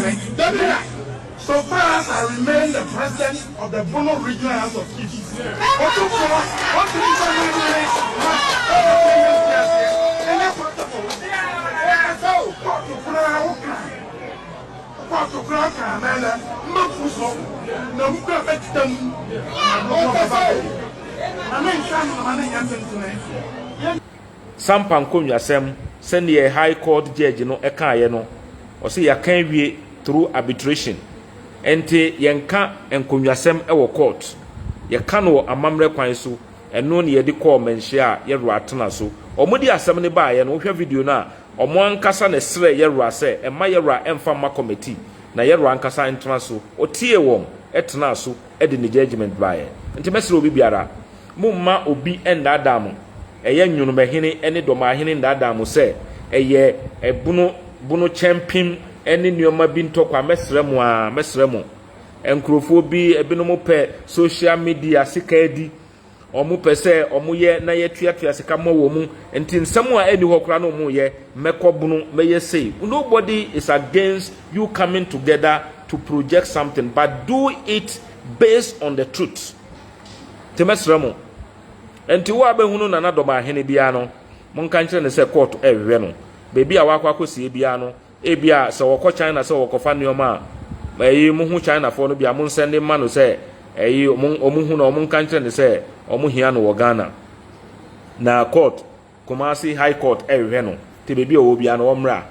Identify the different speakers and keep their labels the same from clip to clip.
Speaker 1: Dɔmaahene, Dabi da! So far as I remain the president of the Bono Regional House of Chiefs, Otumfoɔ, ɔntumi mfa n'adwene mma ɔpɛ nyɛ nteaseɛ, ɛnyɛ possible. Ɔkasa o, kɔɔto koraa woka, kɔɔto koraa woka anaa na mmafu so, na mu koraa bɛdeda mu, na ɔkasa o, na ne nsa nnoma ne nyɛ tentene. Yɛn.
Speaker 2: Sampa nkonnwasɛm, sɛdeɛ High Court Judge no kaeɛ no, ɔse yɛaka awie through arbitration. Ɛnti yɛnka nkonnwasɛm wɔ court, yɛka no wɔ amammerɛ kwan so, ɛno na yɛde kɔɔ Manhyia a Yɛwura atena so. Wɔde asɛm no baeɛ no, wohwɛ video no a, wɔn ankasa na ɛsrɛɛ Yɛwura sɛ mma Yɛwura mfa mma committee na Yɛwura ankasa ntena so. Ɔtiee wɔn, tenaa so de ne judgement baeɛ. Nti mɛsrɛ obi biara, Momma obi nnaadaa mo, ɛyɛ Nwonomahene ne Dɔmahene nnaadaa mo sɛ ɛyɛ ɛbono bono kyɛmpem ne nneɛma bi ntɔkwa, mɛsrɛ mo ara, mɛsrɛ mo. Nkurɔfoɔ bi, ebinom pɛ social media sika adi, wɔn pɛ sɛ wɔyɛ na yɛtuatua sika ma wɔn, nti nsɛm a ɛnni hɔ koraa na wɔyɛ, mɛkɔ bono, mɛyɛ sei. Nobody is against you coming together to project something, but do it based on the truth. Nti mɛsrɛ mo, nti wo a bɛhunu Nana Dɔmaahene biara no, monka nkyerɛ no sɛ kɔɔto ɛrehwehwɛ no. Baabi a wakɔ akɔsie biara no, ebia sɛ ɔkɔ China sɛ ɔrekɔfa nneɛma a, ɛyi mohu Chinafoɔ no bi a, monsɛnde mma no sɛ ɛyi ɔmo hu no, ɔmo nka nkyerɛ no sɛ ɔmo hia no wɔ Ghana. Na kɔɔto Kumasi High Court rehwehwɛ no nti baabi a ɔwɔ biara no ɔmmra.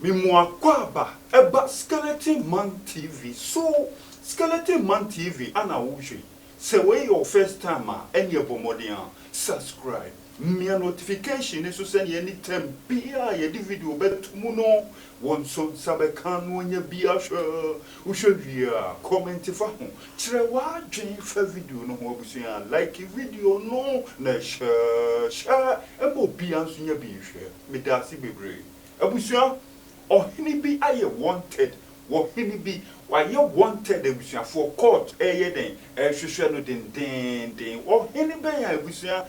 Speaker 3: Me mu akwaaba ɛba Skeleton Man TV so Skeleton Man TV ana wohwɛ yi sɛ wei yɛ wo first time a ɛneɛ bɔ mmɔden a subscribe Mia notification no so sɛnea anytime biara a yɛde video bɛto mu no, wo nso nsa bɛka na woanya bi ahwɛ. Wohwɛ wie a, comment fa ho. Kyerɛ w'adwene fa video no ho abusua. Like video no na share share ma obiara nso nya bi nhwɛ. Medaase bebree. Abusua, ɔhene bi ayɛ wanted. Ɔhene bi, wayɛ wanted abusuafoɔ, court reyɛ dɛn? Ɛrehwehwɛ no dendeenden. Ɔhene bɛn a abusua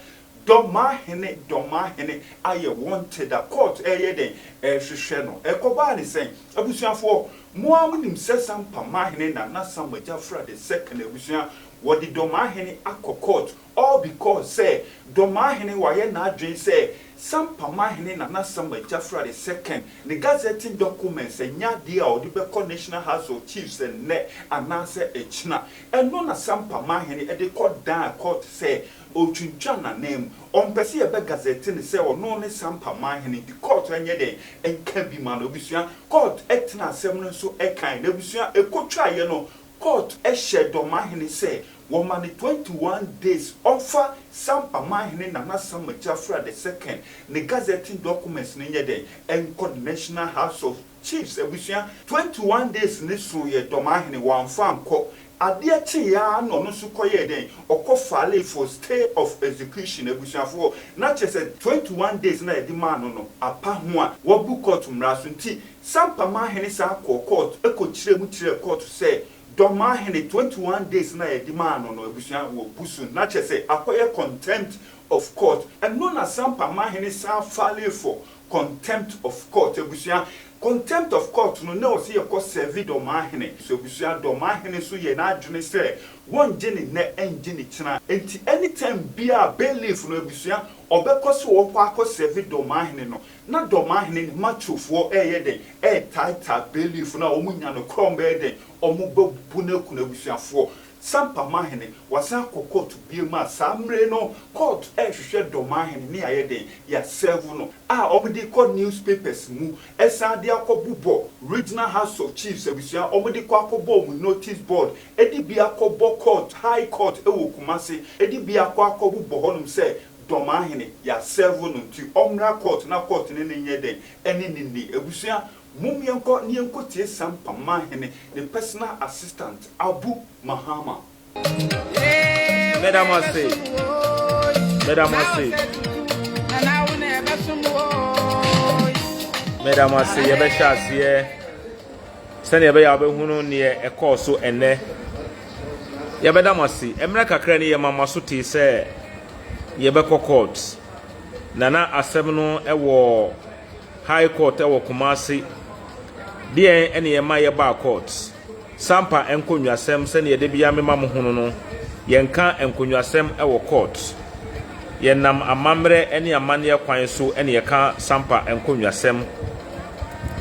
Speaker 3: Dɔmahene Dɔmahene ayɛ wanted a court reyɛ dɛn? Ɛrehwehwɛ no. Ɛkɔbaa ne sɛn? Abusuafoɔ, mo ara monim sɛ Sampa Mahene Nana Sam Agyafra the second abusua, wɔde Dɔmahene akɔ court all because sɛ Dɔmahene wayɛ n'adwene sɛ Sampa Mahene Nana Sam Agyafra the second ne gazetting documents nyɛ adeɛ a ɔde bɛkɔ National House of Chiefs nnɛ anaasɛ ɛkyena. Ɛno na Sampa Mahene de kɔ daa court sɛ Ɔretwintwan n'ananmu. Ɔmpɛ sɛ yɛbɛ gazette no sɛ ɔno ne Sampa manhene nti court nyɛ dɛn nka bi ma no. Abusua, court tena asɛm no nso kae. Na abusua, ɛkɔtwaeɛ no, court hyɛɛ Dɔmahene sɛ wɔma no 21 days ɔmfa Sampa manhene Nana Sam Gyafra the second ne gazetting documents no nyɛ dɛn nkɔ National House of Chiefs. Abusua, 21 days no soeɛ Dɔmahene wamfa ankɔ. Adeɛ kyeeɛ ara na ɔno nso kɔyɛɛ dɛn? Ɔkɔ filee for stay of execution. Abusuafoɔ, na kyerɛ sɛ 21 days no a yɛde maa no no apa ho a wabu court mmara so nti, Sampamahene san kɔɔ court kɔkyerɛɛ mu kyerɛɛ court sɛ Dɔmahene 21 days no a yɛde maa no no abusua wabu so, na kyerɛ sɛ akɔyɛ contempt of court. Ɛno na Sampamahene san filee for Contempt of court abusua Contempt of court no na ɔsɛ yɛkɔ serve Dɔmahene so abusua Dɔmahene nso yɛ n'adwene sɛ wɔngye ne nnɛ ɛngye ne kyena nti anytime biaa bailiff no abusua ɔbɛkɔ sɛ ɔkɔ akɔ serve Dɔmahene no na Dɔmahene ne machofoɔ ɛɛyɛ dɛn ɛɛtaataa bailiff no a wɔn nya no korɔ wɔn bɛyɛ dɛn wɔn bɛbu no aku no abusuafoɔ Sampa Mahene, wasan akɔ kɔɔto biom a saa mmere no kɔɔto ɛrehwehwɛ Dɔmahene ne ayɛ dɛn yɛasɛɛvo no a wɔde kɔ news papers mu ɛsan de akɔ bobɔ Regional House of Chiefs abusua wɔde kɔ akɔbɔ wɔn notice board ɛde bi akɔbɔ kɔɔto High Court ɛwɔ Kumasi ɛde bi akɔ akɔ bobɔ hɔnom sɛ Dɔmahene yɛasɛɛvo no nti ɔmmra kɔɔto na kɔɔto ne no nyɛ dɛn ɛne no nni abusua Mom yɛnkɔ na yɛnkɔtie Sampa Manhene ne personal assistant Abu Mahama.
Speaker 2: Meda mo ase. Meda mo ase. Meda mo ase. Yɛbɛhyɛ aseɛ. Sɛnea ɛbɛyɛ a wobɛhunu neɛ ɛkɔɔ so ɛnnɛ. Yɛbɛda mo ase. Mmerɛ kakra ni yɛma mo aso tee sɛ yɛbɛkɔ court. Na na asɛm no wɔ High Court wɔ Kumasi. Deɛn ne ɛma yɛbaa court? Sampa nkonnwasɛm, sɛdeɛ da biara mema mo hunu no, yɛnka nkonnwasɛm wɔ court. Yɛnam amammerɛ ne amanneɛ kwan so na yɛka Sampa nkonnwasɛm.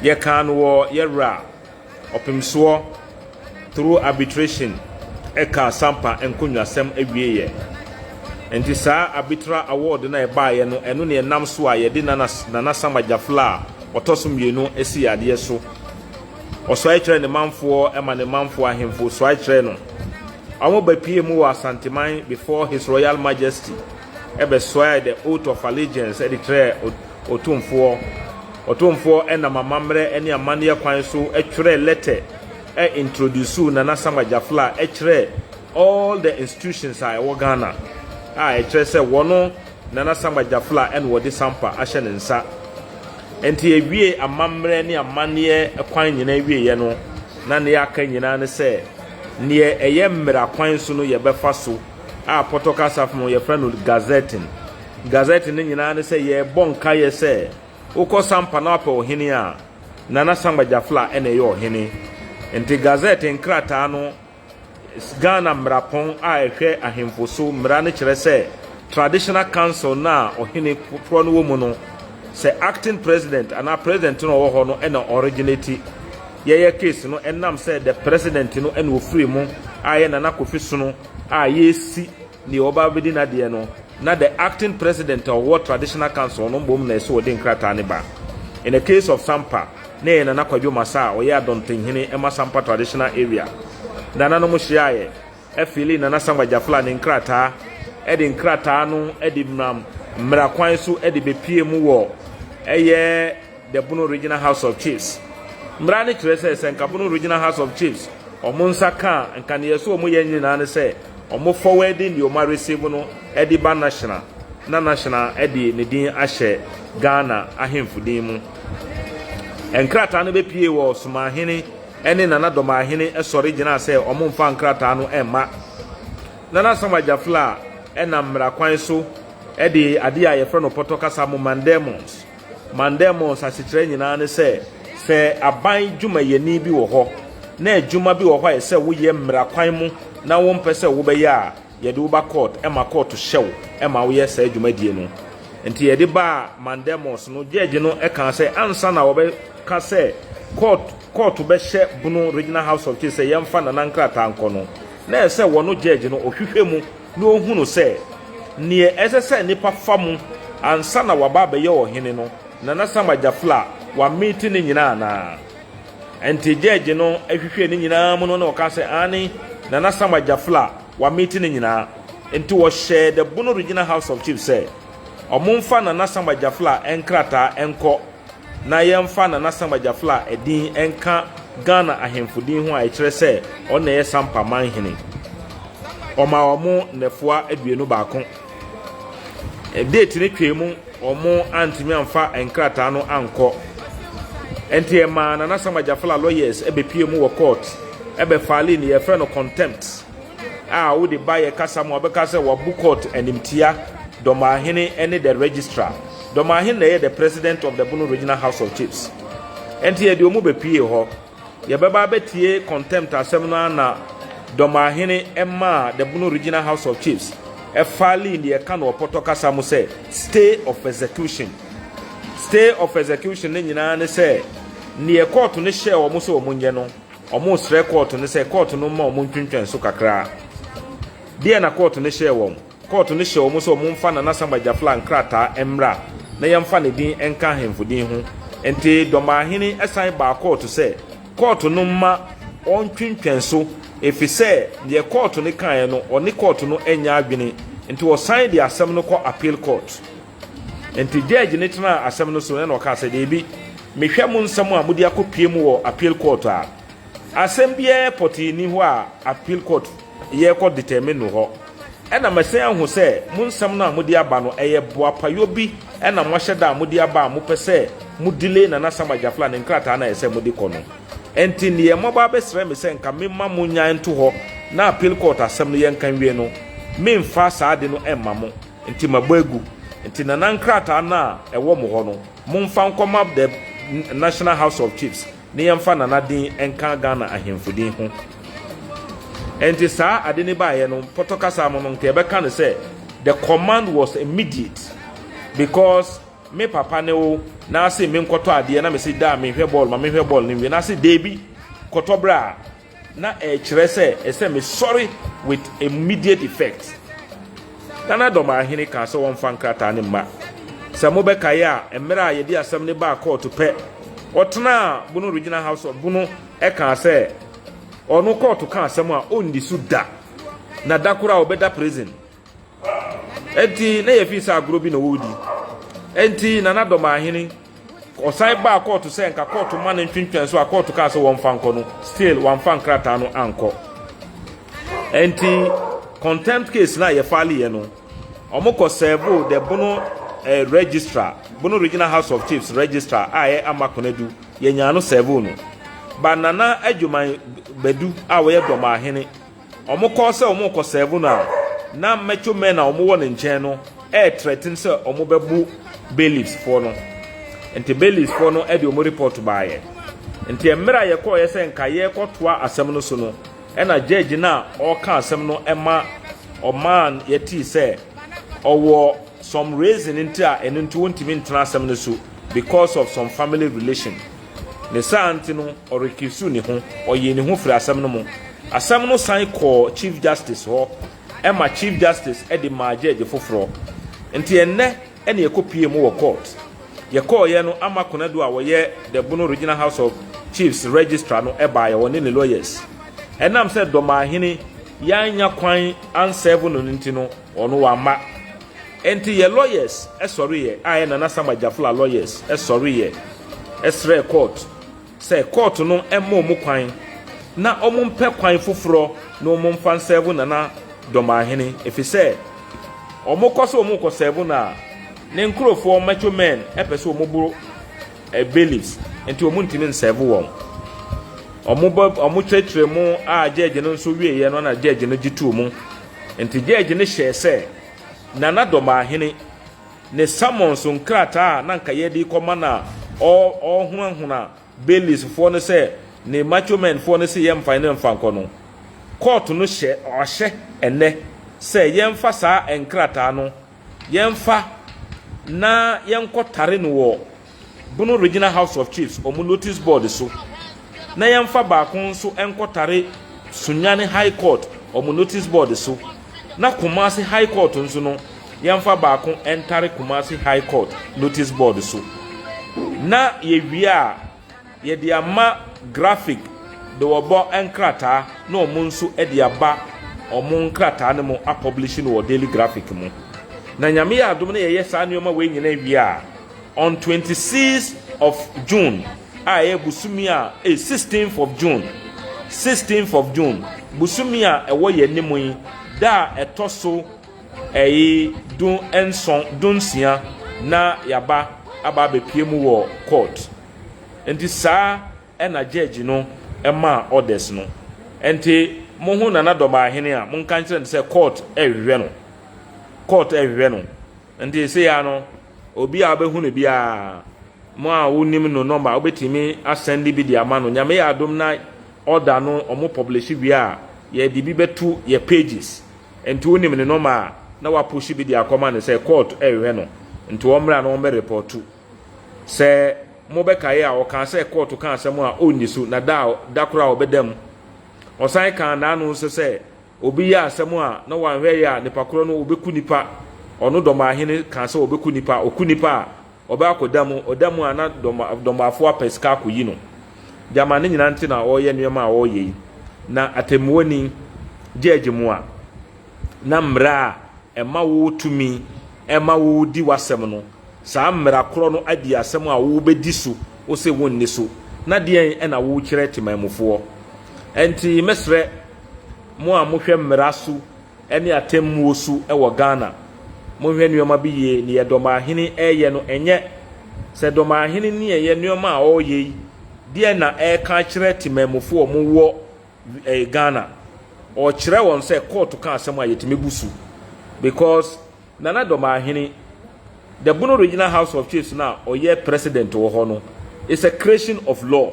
Speaker 2: Yɛkaa no wɔ yɛwura Ɔpemsoɔ through arbitration ɛkaa Sampa nkonnwasɛm awieɛ. Nti saa arbitral award no a ɛbaeɛ no, ɛno ne ɛnam so a yɛde Nana, Nana Sama Gyafla a ɔtɔ so mmienu sii adeɛ so. Ɔsuae kyerɛɛ ne manfoɔ ma ne manfoɔ ahemfo suae kyerɛɛ no. Wɔn bɛpie mu wɔ Asanteman before His Royal Majesty ɛbɛsoae the oath of allegiance de kyerɛɛ Otumfoɔ. Otumfoɔ nam amammerɛ ne amanneɛ kwan so twerɛɛ lɛtɛ introducuu Nana Sama Gyafla kyerɛɛ all the institutions a ɛwɔ Ghana a ɛkyerɛ sɛ wɔno Nana Sama Gyafla na wɔde Sampa ahyɛ ne nsa. Enti ɛwiee amammerɛ ne amanneɛ kwan nyinaa wieeɛ no, na nea aka nyinaa ne sɛ neɛ ɛyɛ mmara kwan so no yɛbɛfa so a pɔtɔ kasa fam yɛfrɛ no gazetting. Gazetting no nyinaa ne sɛ yɛrebɔ nkaeɛ sɛ wokɔ Sampa na wapɛ ɔhene a, Nana Sangba Gyafla na ɛyɛ ɔhene. Nti gazette nkrataa no, Ghana mmarapɔn a ɛhwɛ ahemfo so mmara no kyerɛ sɛ Traditional Council no a ɔhene korɔ no wɔ mu no, sɛ acting president anaa president no a ɔwɔ hɔ no na originate yɛyɛ case no ɛnam sɛ the president no na ɔfiri mu a ɛyɛ Nana Kofi Sono a yɛresi nea ɔba abɛdi n'adeɛ no, na the acting president a ɔwɔ Traditional Council no mmom na ɛsɛ ɔde nkrataa no ba. In the case of Sampa, na ɛyɛ Nana Kwadwo Masa a ɔyɛ Adɔntenhene ma Sampa Traditional Area. Nananom hyiaeɛ, fiilii Nana Sangba Gyafla ne nkrataa, de nkrataa no de nam mmara kwan so de bɛpuee mu wɔ ɛyɛ The Bono Regional House of Chiefs. Mmara no kyerɛ sɛ, sɛ nka Bono Regional House of Chiefs wɔn nsa ka a, nka nea ɛsɛ wɔn yɛ nyinaa ne sɛ wɔn forward nea wɔn areceive no de ba National, na National de ne din ahyɛ Ghana ahemfo din mu. Nkrataa no bɛpue wɔ Somanhene ne Nana Dɔmahene sɔre gyinaa sɛ wɔn mfa nkrataa no mma. Nana Samuel Gyafla nam mmara kwan so de adeɛ a yɛfrɛ no pɔtɔ kasa mu mandamus Mandamus asekyerɛ nyinaa ne sɛ, sɛ aban dwumayɛni bi wɔ hɔ na adwuma bi wɔ hɔ a ɛsɛ sɛ woyɛ mmara kwan mu na wompɛ sɛ wobɛyɛ a, yɛde wo ba court ma court hyɛ wo ma woyɛ saa dwumadie no. Nti yɛde baa Mandamus no, judge no kaa sɛ ansa na wɔbɛka sɛ court court bɛhyɛ Bono Regional House of Chiefs sɛ yɛmfa Nana nkrataa nkɔ no, na ɛsɛ sɛ wɔno judge no ɔhwehwɛ mu na ɔhunu sɛ neɛ ɛsɛ sɛ nnipa fa mu ansa na waba abɛyɛ ɔhene no, Nana Sama Gyafla wameeti ne nyinaa anaa? Ɛnti gyɛɛgye no hwehwɛɛ ne nyinaa mu no na ɔkaa sɛ aane, Nana Sama Gyafla wameeti ne nyinaa. Nti wɔhyɛɛ the Bono Regional House of Chiefs sɛ wɔmfa Nana Sama Gyafla nkrataa nkɔ na yɛmfa Nana Sama Gyafla din nka Ghana ahemfo din ho a ɛkyerɛ sɛ ɔno na ɛyɛ Sampa manhene. Ɔmaa wɔn nnɛfoa 21. Date no twaa mu, wɔn antumi amfa nkrataa no ankɔ. Ɛnti ɛmaa Nana Sama Gyafla lawyers bɛpie mu wɔ court bɛfaalee nea yɛfrɛ no contempt. a wode ba yɛ kasa mu a wɔbɛka sɛ wabu court animtia Dɔmahene ne the registrar. Dɔmahene na ɛyɛ the president of the Bono Regional House of Chiefs. Ɛnti yɛde wɔn bɛpie hɔ. Yɛbɛba abɛtie contempt asɛm no ara na Dɔmahene maa the Bono Regional House of Chiefs ɛfaalii deɛ ɛka no ɔpɔtɔ kasa mu sɛ stay of execution. Stay of execution no nyinaa ne sɛ neɛ kɔɔto no hyɛɛ wɔn sɛ wɔn nyɛ no, Wɔresrɛ kɔɔto no sɛ kɔɔto no mma wɔn ntwentwɛn so kakra. Deɛn na kɔɔto no hyɛɛ wɔn? Kɔɔto no hyɛɛ wɔn sɛ wɔmfa Nana Samba Gyafla nkrataa mmra na yɛmfa ne din nka ahemfo din ho. Enti Dɔmahene san baa kɔɔto sɛ kɔɔto no mma ɔntwentwɛn so efisɛ deɛ kɔɔto no kaeɛ no, ɔne kɔɔto no nyɛ adwene. Enti wɔsan de asɛm no kɔ appeal court. Enti judge no tenaa asɛm no so na ɔkaa sɛ, Dabi, mehwɛ mo nsɛm a mode akɔpue mu wɔ appeal court a, asɛm biara pɔtee nni hɔ a appeal court yɛrekɔ determine no hɔ. Ɛna masan ahu sɛ mo nsɛm no a mode aba no, ɛyɛ boapayɔ bi na moahyɛ da a mode aba a mopɛ sɛ mo delay Nana Sama Gyafla ne nkrataa no a ɛsɛ mode kɔ no. Ɛnti neɛ moaba abɛsrɛ me sɛ nka memma mo nyan nto hɔ na appeal court asɛm no yɛnka nwie no, memfa saa ade no mma mo. Nti mabɔ agu. Nti Nana nkrataa no a ɛwɔ mo hɔ no, momfa nkɔma the National House of Chiefs na yɛmfa Nana din nka Ghana ahemfo din ho. Ɛnti saa ade no baeɛ no, pɔtɔ kasa mu no, nka yɛbɛka no sɛ the command was immediate because me papa ne wo na ase menkɔtɔ adeɛ na mese daa menhwɛ bɔɔl ma menhwɛ bɔɔl no nwie na ase deebi kɔtɔ berɛ a na ɛkyerɛ sɛ ɛsɛ mesɔre with immediate effect. Nana Dɔmaahene kaa sɛ wɔmfa nkrataa no mma. Sɛ mobɛkae a, mmerɛ a yɛde asɛm no baa kɔɔto pɛ, ɔtenaa Bono Regional House of Bono kaa sɛ ɔno kɔɔto ka asɛm a ɔnni so da, na da koro a ɔbɛda prison. Enti na yɛfii sɛ agorɔ bi na wɔredi. Enti Nana Dɔmaahene ɔsan baa kɔɔto sɛ nka kɔɔto ma no ntwentwɛn so a kɔɔto kaa sɛ wɔmfa nkɔ no, still wamfa nkrataa no ankɔ. Enti contempt case no a yɛfaaleɛ no, wɔn kɔ sɛɛvo the Bono eh, registrar, Bono Regional House of Chiefs registrar a ɛyɛ Ama Konadu, yɛnyaa no sɛɛvo no. Ba Nana Adwoman Badu a wɔyɛ Dɔmaahene Wɔkɔɔ sɛ wɔrekɔ sɛɛvo no a, na macho men a wɔwɔ ne nkyɛn no retrɛten sɛ wɔbɛbo bailiffs foɔ no. Nti bailiffs foɔ no de wɔn report baeɛ. Nti mmerɛ a yɛkɔeɛ sɛ nka yɛrekɔtoa asɛm no so no, ɛna judge no a ɔreka asɛm no ma ɔmaa yɛtee sɛ ɔwɔ some reason nti a ɛno nti wɔntumi ntena asɛm no so because of some family relation. Ne saa nti no, ɔrekisu ne ho, ɔyee ne ho firi asɛm no mu. Asɛm no san kɔɔ Chief Justice hɔ ma Chief Justice de maa judge foforɔ. Nti ɛnnɛ na yɛkɔpuee mu wɔ court. Yɛkɔeɛ no, Ama Konadu a ɔyɛ the Bono Regional House of Chiefs Registrar no baeɛ, ɔne ne lawyers. Ɛnam sɛ Dɔmaahene yɛannya kwan ansɛɛvo no no nti no, ɔno wamma. Enti yɛ lawyers sɔreeɛ a ɛyɛ Nana Sama Gyafla lawyers sɔreeɛ srɛɛ court sɛ court no mma wɔn kwan na wɔn mpɛ kwan foforɔ na wɔn mfa nsɛɛvo Nana Dɔmaahene efisɛ wɔn kɔ sɛ wɔn rekɔ sɛɛvo no a ne nkurofoɔ macho men pɛ sɛ wɔn boro bailiffs nti wɔn ntumi nsɛɛvo wɔn. Wɔn bɔ wɔn kyerɛkyerɛ mu a judge no nso wieɛ no na judge no gye too mu. Nti judge no hyɛɛ sɛ Nana Dɔmaahene ne summons nkrataa a na anka yɛde rekɔma no a ɔrehunahuna bailiffs foɔ no sɛ ne macho men foɔ no se yɛmfa no mfa nkɔ no, kɔɔto no hyɛ ɔahyɛ ɛnnɛ sɛ yɛmfa saa nkrataa no yɛmfa na yɛnkɔtare no wɔ Bono Regional House of Chiefs wɔn notice board so na yɛmfa baako nso nkɔtare Sunyani High Court wɔn notice board so na Kumasi High Court nso no yɛmfa baako ntare Kumasi High Court notice board so na yɛwie a Yɛde ama graphic de wɔbɔ nkrataa na wɔn nso de aba wɔn nkrataa no mu apublish no wɔ Daily Graphic mu. Na Nyame yɛ adom na yɛyɛ saa nneɛma wei nyinaa wie a, on 26 of June a ɛyɛ bosome a eh, 16th of June, 16th of June, bosome a ɛwɔ yɛn anim yi, da a ɛtɔ so ɛyi du nson, dunsia na yɛaba aba abɛpie mu wɔ court. Nti saa na judge no maa orders no. Nti moho Nana Dɔmaahene a, monka nkyerɛ no sɛ court rehwehwɛ no. Court rehwehwɛ no. Nti sei ara no, obi a wobɛhu no biara, mo a wonim no number, wobɛtumi asɛnde bi de ama no. Nyame yɛ adom na order no ɔmo publish wie a, yɛde bi bɛto yɛ pages. Nti wonim ne number a, na wapush bi de akɔma no sɛ court rehwehwɛ no. Nti ɔmmra na ɔmmɛ report. Sɛ mobɛkae a, ɔkaa sɛ kɔɔto ka asɛm a ɔnni so na da a da koro a ɔbɛda mu. Ɔsan kaa n'ano nso sɛ obi yɛ asɛm a na wanhwɛ yɛ a nipa korɔ no ɔbɛku nipa. Ɔno Dɔmaahene kaa sɛ ɔbɛku nipa. Ɔku nipa a, ɔbɛ akɔda mu. Ɔda mu a na Dɔmaafoɔ apɛ sika akɔyi no. Gyama ne nyinaa nti na ɔreyɛ nneɛma a ɔreyɛ yi. Na atɛmmuoni, gyɛɛgye mu a, na mmara a ɛma wo tumi ma wodi w'asɛm no, saa mmara korɔ no adi asɛm a wobɛdi so, wose wonni so, na deɛn na wokyerɛ temanmufoɔ? Ɛnti mɛsrɛ mo a mohwɛ mmara so ne atɛmmuo so wɔ Ghana, monhwɛ nnoɔma bi yie, neɛ Dɔmaahene ɛreyɛ no ɛnyɛ sɛ Dɔmaahene ne ɛyɛ nnoɔma a ɔreyɛ yi. Deɛ na ɛreka akyerɛ temanmufoɔ a wɔwɔ eh, Ghana? Ɔkyerɛ wɔn sɛ court ka asɛm a yɛtumi bu so because Nana Dɔmaahene, the Bono Regional House of Chiefs no a ɔyɛ president wɔ hɔ no, is a creation of law.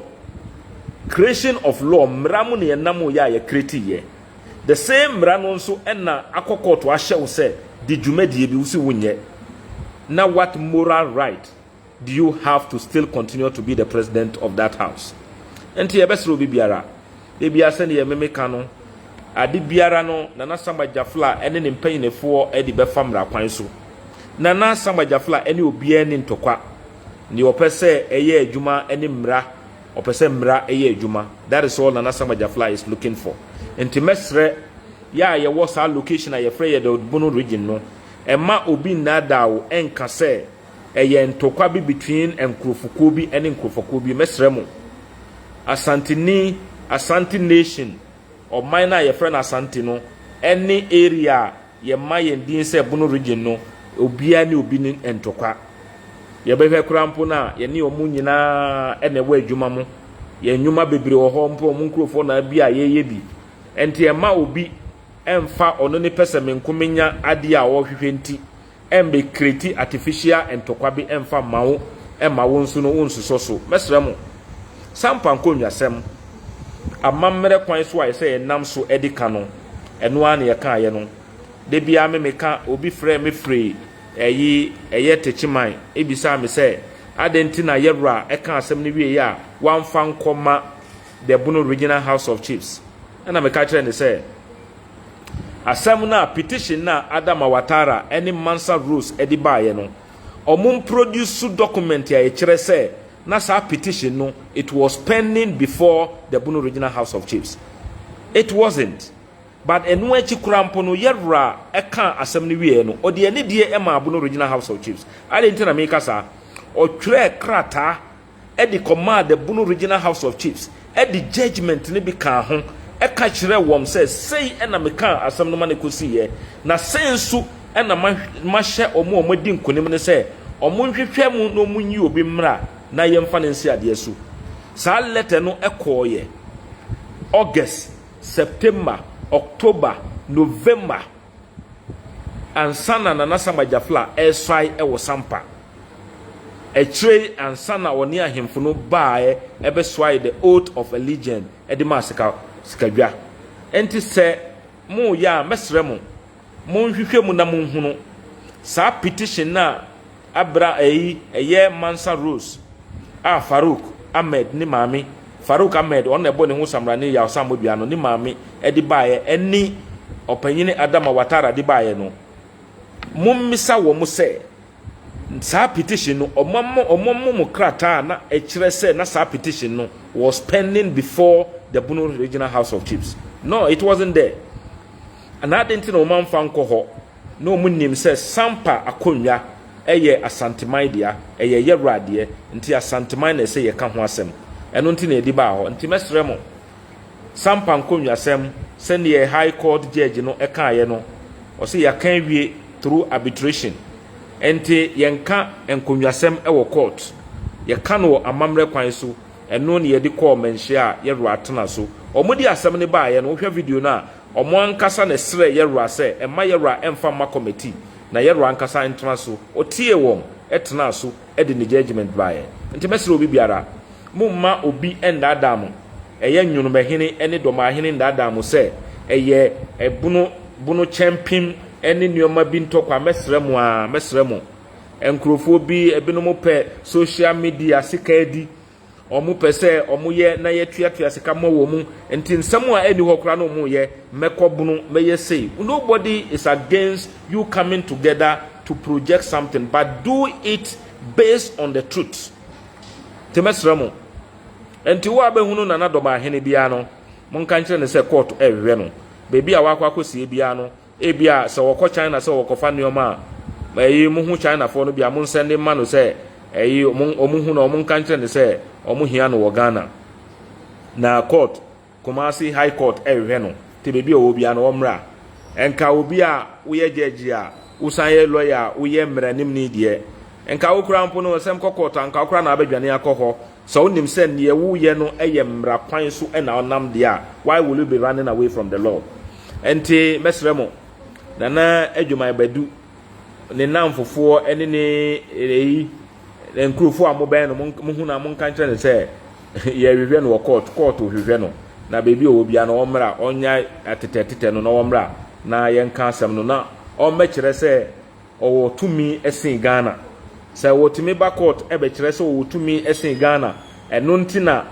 Speaker 2: Creation of law, mmara mu na yɛnam yɛ a yɛcreate yɛ. The same mmara no nso na akɔ court ahyɛ wo sɛ di dwumadie bi, wo si wonyɛ. Na what moral right do you have to still continue to be the president of that house? Nti yɛbɛsrɛ obi biara, ebia sɛdeɛ meme ka no, ade biara no, Nana Samba Gyafla ne ne mpanyinifoɔ de bɛfa mmara kwan so. Nana Samba Gyafla ne obiara ni ntɔkwa. Deɛ ɔpɛ sɛ ɛyɛ adwuma ne mmara, ɔpɛ sɛ mmara yɛ adwuma. That is all Nana Samba Gyafla is looking for. Nti mɛsrɛ yɛ a yɛwɔ saa location a yɛfrɛ yɛ the Bono region no, ɛma obi nnaadaa wo ɛnka sɛ ɛyɛ ntɔkwa bi between nkurɔfokuo bi ne nkurɔfokuo bi. Mɛsrɛ mo, Asanteni, Asante nation, ɔman no a yɛfrɛ no Asante no, ɛne area a yɛma yɛn din sɛ Bono region no, obiara ne obi ne ntɔkwa. Yɛbɛhwɛ koraa mpo no a, yɛne wɔn nyinaa na ɛwɔ adwuma mu. Yɛn nnwuma bebree wɔ hɔ mpo, wɔn nkurɔfoɔ na bi a yɛyɛ bi. Ɛnti ɛmma obi ɛmfa ɔno ne pɛ sɛ menko menya adeɛ a ɔrehwehwɛ nti ɛmbɛ create artificial ntɔkwa bi ɛmfa mma wo, ɛmma wo nso no wonsosɔ so. Mɛsrɛ mo, Sampa nkonnwasɛm, amammerɛ kwan so a ɛsɛ yɛnam so de ka no, ɛno ara na yɛkaeɛ no. Da biara me meka, obi frɛɛ me firi ɛyi ɛyɛ Techiman ebisaa me sɛ adɛn nti na yɛwura ɛka asɛm no wieeɛ a wamfa nkɔma the Bono Regional House of Chiefs. Ɛna meka kyerɛ ne sɛ asɛm no a petition no a Adama Watara ne Mansa Rose de baeɛ no, ɔmo produce document a ɛkyerɛ sɛ na saa petition no, it was pending before the Bono Regional House of Chiefs. It wasn't. But ɛno akyi koraa mpo no, yɛwura ɛka asɛm no wieɛ no, ɔde anidie ɛmaa Bono Regional House of Chiefs. Adɛn nti na meka saa? Ɔtwerɛɛ krataa ɛde kɔmaa the Bono Regional House of Chiefs, ɛde judgement no bi kaa ho, ɛka kyerɛ wɔn sɛ sei ɛna mekaa asɛm no ma no kɔsiiɛ, na sei nso ɛna mahyɛ wɔn a wɔadi nkonim no sɛ wɔn nhwehwɛ mu na wɔn nyi obi mmra na yɛmfa no nsi adeɛ so. Saa letter no ɛkɔɔyɛ August, September, October, November ansa na Nana Samba Gyafla ɛresae ɛwɔ Sampa. Akyire ansa na ɔne ahemfo no baeɛ ɛbɛsoae the oath of allegiance ɛde maa sika sikadwa. Nti sɛ moyɛ a, mɛsrɛ mo, monhwehwɛ mu na monhunu saa petition na abra ɛyi ɛyɛ Mansa Rose a Farouk Ahmed ne maame, Farouk Ahmed, ɔno na ɛbɔ ne ho samrane Yaw Samodua no ne maame ɛde baeɛ, ɛne ɔpanyini Adama Watara de baeɛ no, mommisa wɔn sɛ saa petition no ɔmo ɔmo mo krataa na ɛkyerɛ sɛ na saa petition no was pending before the Bono Regional House of Chiefs. No, it wasn't there. Na adi nti na wɔn amfa nkɔ hɔ na wɔn nim sɛ Sampa akonnwa ɛyɛ Asanteman dea, ɛyɛ yɛwura adeɛ, nti Asanteman na ɛsɛ yɛka ho asɛm. Ɛno nti na yɛde baa hɔ. Nti mɛsrɛ mo, Sampa nkonnwasɛm, sɛdeɛ High Court judge no ɛkaeɛ no, ɔsɛ yɛaka awie through arbitration. Nti yɛnka nkonnwasɛm ɛwɔ court, yɛka no wɔ amammerɛ kwan so. Ɛno ne yɛde kɔɔ Manhyia a yɛwura atena so. Wɔn de asɛm no baeɛ no, wohwɛ video no a, wɔn ankasa na ɛsrɛ yɛwura sɛ ɛma yɛwura ɛmfa mma committee na yɛwura ankasa ntena so. Ɔtie wɔn, ɛtenaa so, ɛde ne judgement baeɛ. Nti mɛsrɛ obi biara, momma obi nnaadaa mo, ɛyɛ nnwonomahene ne dɔmaahene nnaadaa mo sɛ ɛyɛ ɛbono bono kyɛmpem ne nneɛma bi ntɔkwa. Mɛsrɛ mo a, mɛsrɛ mo. Nkurɔfoɔ bi, ebinom pɛ social media sika adi. Wɔn pɛ sɛ wɔn yɛ na yɛtuatua sika ma wɔn mu. Nti nsɛm a ɛnni hɔ koraa na wɔn yɛ, mɛkɔ bono, mɛyɛ sei. Nobody is against you coming together to project something, but do it based on the truth. Nti mɛsrɛ mo. Nti wo a bɛhunu Nana Dɔmaahene biara no, monka nkyerɛ no sɛ court ɛrehwehwɛ no. Baabi a wakɔ akɔsie biara no, ebia sɛ wɔkɔ China sɛ wɔkɔfa nneɛma a, ɛyi mo ho Chinafoɔ no bi a, mo nsɛnde mma no sɛ ɛyi ɔmo ɔmo hu na ɔmo nka nkyerɛ no sɛ ɔmo hia no wɔ Ghana. Na court, Kumasi High Court ɛrehwehwɛ no. Nti baabi a ɔwɔ biara no ɔmmra. Nka obi a woyɛ judge a, wosan yɛ lawyer a, woyɛ mmaranimni deɛ, nka wo koraa mpo no, nsɛm kɔ court a, nka wo koraa na abɛdwane akɔ hɔ. Sɛ wonim sɛ neɛ woyɛ no yɛ mmara kwan so na ɔnam deɛ a, why will you be running away from the law? Nti mɛsrɛ mo, Nana Adwumayɛ Badu, ne nnamfofoɔ ne ne eyi nkurɔfoɔ a mobɛn no, mohu no a monka nkyerɛ no sɛ yɛhwehwɛ no wɔ court, court hwehwɛ no, na baabi a ɔwɔ biara no ɔmmra, ɔnya atetɛtetɛ no na ɔmmra na yɛnka asɛm no na ɔmmɛkyerɛ sɛ ɔwɔ tumi sen Ghana. Sɛ wɔtumi ba court bɛkyerɛ sɛ ɔwɔ tumi sen Ghana, ɛno nti na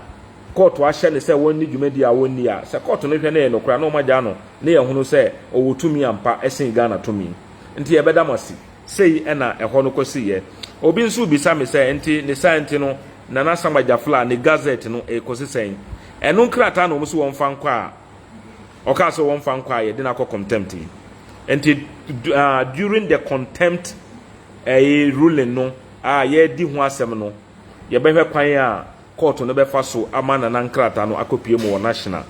Speaker 2: court ahyɛ no sɛ wɔnni dwumadi a wɔnni a, sɛ court no hwɛ na ɛyɛ nokorɛ a, na wɔagyaa no na yɛahunu sɛ ɔwɔ tumi ampa sen Ghana tumi. Nti yɛbɛda mo ase. Sei na ɛhɔ no kɔsiiɛ. Obi nso rebisa me sɛ, nti ne saa nti no, Nana Samgba Gyafla ne Gazette no ɛrekɔsi sɛn? Ɛno nkrataa na wɔn se wɔmfa nkɔ a, ɔkaa sɛ wɔmfa nkɔ a yɛde no akɔ contempt yi. Nti during the contempt ɛyi ruling no a yɛredi ho asɛm no, yɛbɛhwɛ kwan a kɔɔto no bɛfa so ama Nana nkrataa no akɔpue mu wɔ National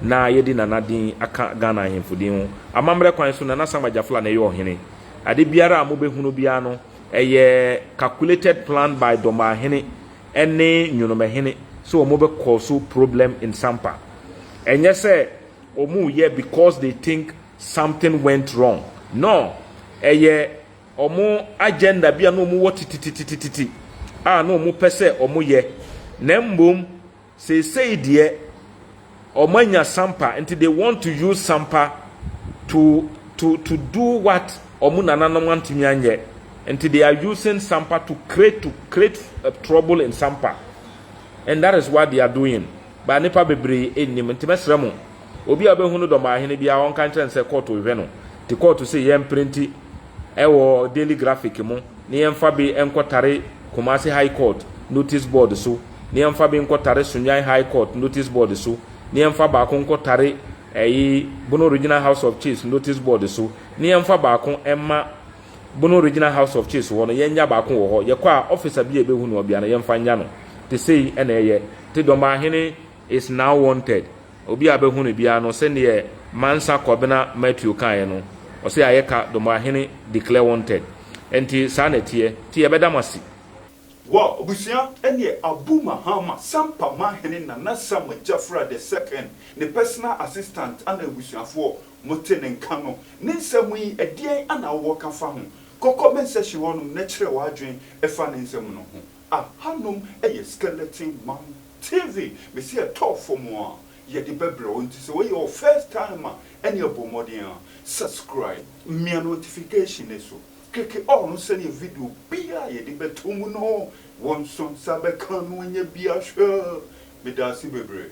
Speaker 2: na yɛde Nana din aka Ghana ahemfo din ho. Amammerɛ kwan so, Nana Samgba Gyafla na ɛyɛ ɔhene. Ade biara a mobɛhunu biara no, ɛyɛ calculated plan by Dɔmahene ne Nwonomahene sɛ wɔn bɛ cause problem in Sampa. Ɛnyɛ sɛ wɔn reyɛ because they think something went wrong. No, ɛyɛ wɔn agenda bi a na wɔn wɔ tititititi a na wɔn pɛ sɛ wɔn yɛ. Na mmom seesei deɛ wɔn anya Sampa nti they want to use Sampa to do what wɔn nananom antumi anyɛ. Nti they are using Sampa to create trouble in Sampa. And that is what they are doing. Ba nipa bebree nnim nti mɛsrɛ mo, obi a ɔbɛhu no Dɔmaahene biara, ɔnka nkyerɛ no sɛ court hwehwɛ no. Nti court sɛ yɛn print ɛwɔ Daily Graphic mu na yɛmfa bi nkɔtare Kumasi High Court notice board so, na yɛmfa bi nkɔtare Sunyani High Court notice board so, na yɛmfa baako nkɔtare ɛyi Bono Regional House of Chiefs notice board so, na yɛmfa baako ɛma Bono Regional House of Chiefs hɔ no, yɛnya baako wɔ hɔ. Yɛkɔ a, officer bi a ɛbɛhu no ɔbea no, yɛmfa nya no. Te sei ɛna ɛyɛ. Te Dɔmaahene is now wanted. Obi a bɛhu no biara no, sɛdeɛ Mansa Kɔbena Matthew kaeɛ no, ɔsɛ ayɛ ka Dɔmaahene declare wanted. Nti saa na ɛteɛ. Nti yɛbɛda mo ase.
Speaker 3: Wɔ abusua, ɛneɛ Abu Mahama, Sampa Mahene Nana Sam Jafra the Second ne personal assistant ana abusuafoɔ mote ne nka no, ne nsɛm yi, ɛdeɛn ana wowɔ ka fa ho? Kɔ comment section hɔnom na kyerɛ w'adwen ɛfa ne nsɛm no ho. Ahanom ɛyɛ Skeleton Man TV. Mesi ɛtɔɔ fam a yɛde bɛbrɛ wo, nti sɛ woyɛ wo first time a, ɛne ɛbɔ mmɔden a subscribe, mmea notification ne so, click all no sɛneɛ video bia yɛde bɛto mu no, wɔn nso nsa bɛka no anya bi ahwɛ. Meda ase bebree.